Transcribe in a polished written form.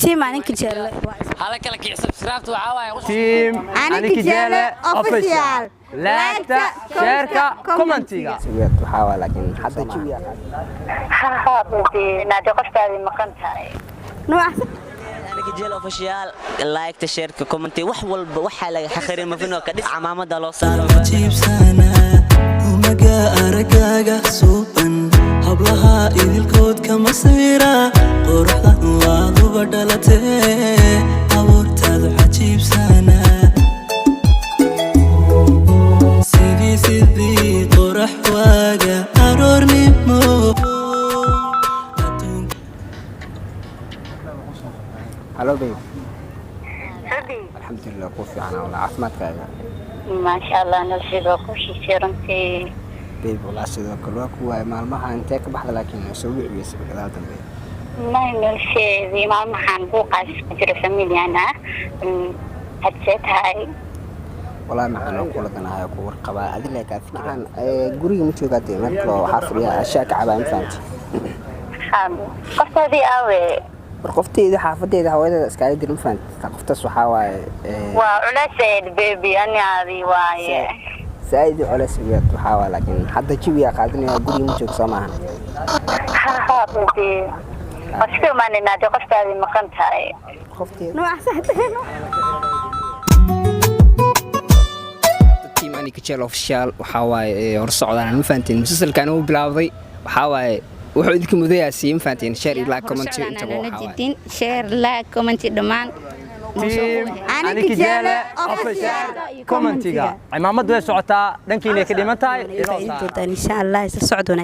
Team Aniki Jelle. Hala kala kici, subscribe waxaa waaye. Team Aniki Jelle Official. Like-ta, share-ka, comment-iga. Waxaa waa, laakiin hadda jawiga Naadi qoftaadii maqan tahay. Aniki Jelle Official, like-ta, share-ka, comment, wax walba waxaa laga xaqirin mafino ka dhis camaamada loo saaro. Jiibsana umaga aragaaga suuban, hablaha idilkood kama sawira quruxda waaduba dhalatee, abuurtaadu cajiibsana sidii qorax waaga aroornimo adduunka. Hello, babe. Habi. Alxamdulilah, ku fiican wala, caafimaadkaaga? Maasha Allah, nolosheeda waa ku xiisay runtii. Babe, walaa sidoo kale waa ku waay maalmaha. Intee ka baxda? Laakiin soo wici weysa gadaal dambe. May, nolosheedii maalmahan buuqaas ku jira familian ah. Hadsee tahay? Walaa maxaan oo kula danahay ku warqabaa adila kaa fikiraan. Guriga ma joogaa dee? Meel kaloo waxaa fadhiya ashaa ka cabaa, ma fahanti? Qoftaadii aawe? War qofteyda xaafadeeda haweeneeda iskaaga dir, ma fahanti? Qoftaas waxaa waaye Waa culeseed, baby, ani aadi waaye. Zaaid u culeys weed waxaa waa, laakiin hadda jawiga qaadanaya. Guriga ma joog, soo maahan? Ha, baby, waa iska imaanay. Naadi qoftaadii maqan tahay. Qofteeda. Team Aniki Jelle Official waxaa waaye hor socdaan, ma fahanteen? Musalsalkan uu bilaawday waxaa waaye wuxuu idinka mudayaa siiyey, ma fahanteen? Share iyo like, comment intaba waxaa waaye. Share, like, comment dhammaan. Team Aniki Aniki Jelle Jelle Official. Official, comment-iga, cimaamadu way socotaa, dhankiinay ka dhiman tahay inoo saara. Insha Allah isla socod wanaagsan.